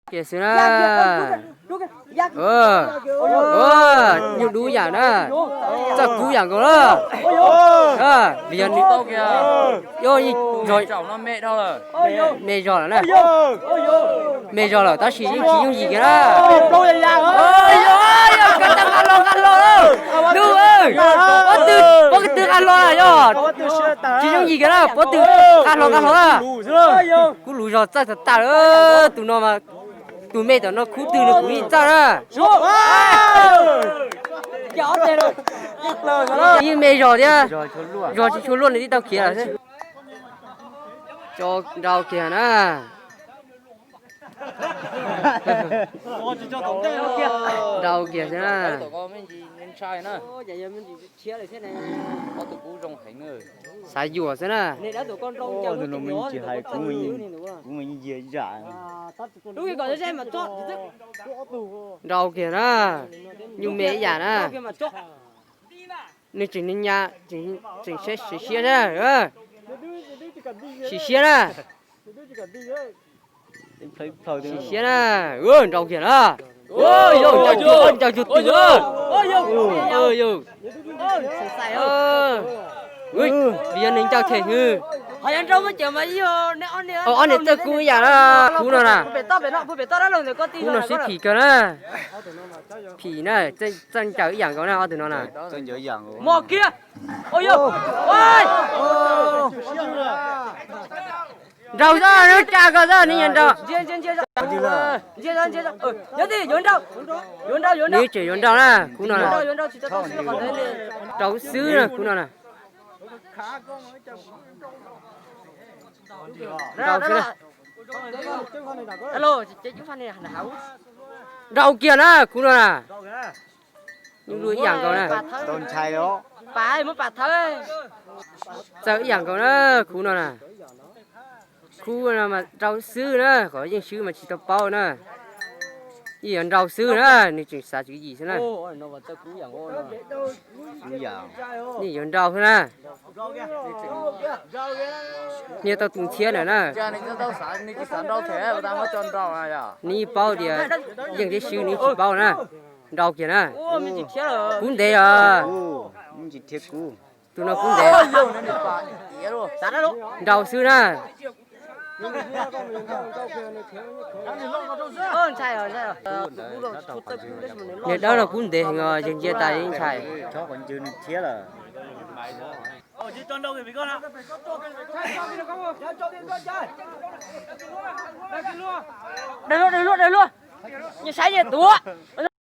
Kiag xwb na. Nyuj dub yam na. Txawj kub yam nkaus na. Vim yog nws me zog lawm na. Me zog lawm tab sis yeej tsis yooj yim kiag na. Yog, yog, koj tau nqa hlo nqa hlo. Ntuj, pob tw, pob tw nqa hlo na yog. Tsis yooj yim kiag na, pob tw nqa hlo nqa hlo na. Kub lus zog txawj tag tag lawm, tus no mas tus me tom no kub twg nws kuj yeej txawj na. Yeej me zog thiab, zog tsis tshua luaj nws twb tau khiav lawm. Tso nrau kiag na. Nrau kiag xwb na. Xav yuam xwb na. Nrau kiag na. Nyuj me ib yam na. Nws tseem nyas, tseem siab siab na. Sim siab na. Sim siab na. Nrau kiag na. Ncaws cuag twg. Vim yog nws ncaws them hwv. Ob niam txawj kub ib yam na, kub no na. Kub no sib phim kawg na. Phim na, txawj ncaws ib yam nkaus na ob tug no na. Nrau xwb, nws tsa koj xwb, nws yuav nrau. Nws tseem yuav nrau na, kub no na. Nrau xwb na, kub no na. Nrau xwb na. Nrau kiag na, kub no na. Nyuj dub ib yam nkaus na. Txawj ib yam nkaus na, kub no na. Kub no mas nrau xwb na, qhov yeej swb mas tsis tau paub na. Yeej yuav nrau xwb na, nws tseem xav tswv yim xwb na. Yeej yuav nrau xwb na. Niag tau tus ntxhiab ntawm na. Nws yeej paub tias yeej thiab swb nws tsis paub na. Nrau kiag na. Kub ntev os. Tus no kub ntev. Nrau xwb na. Niag dawb no kub ntev heev os, yawg ntsia tas yeej ntshai. Saib nyias tuav.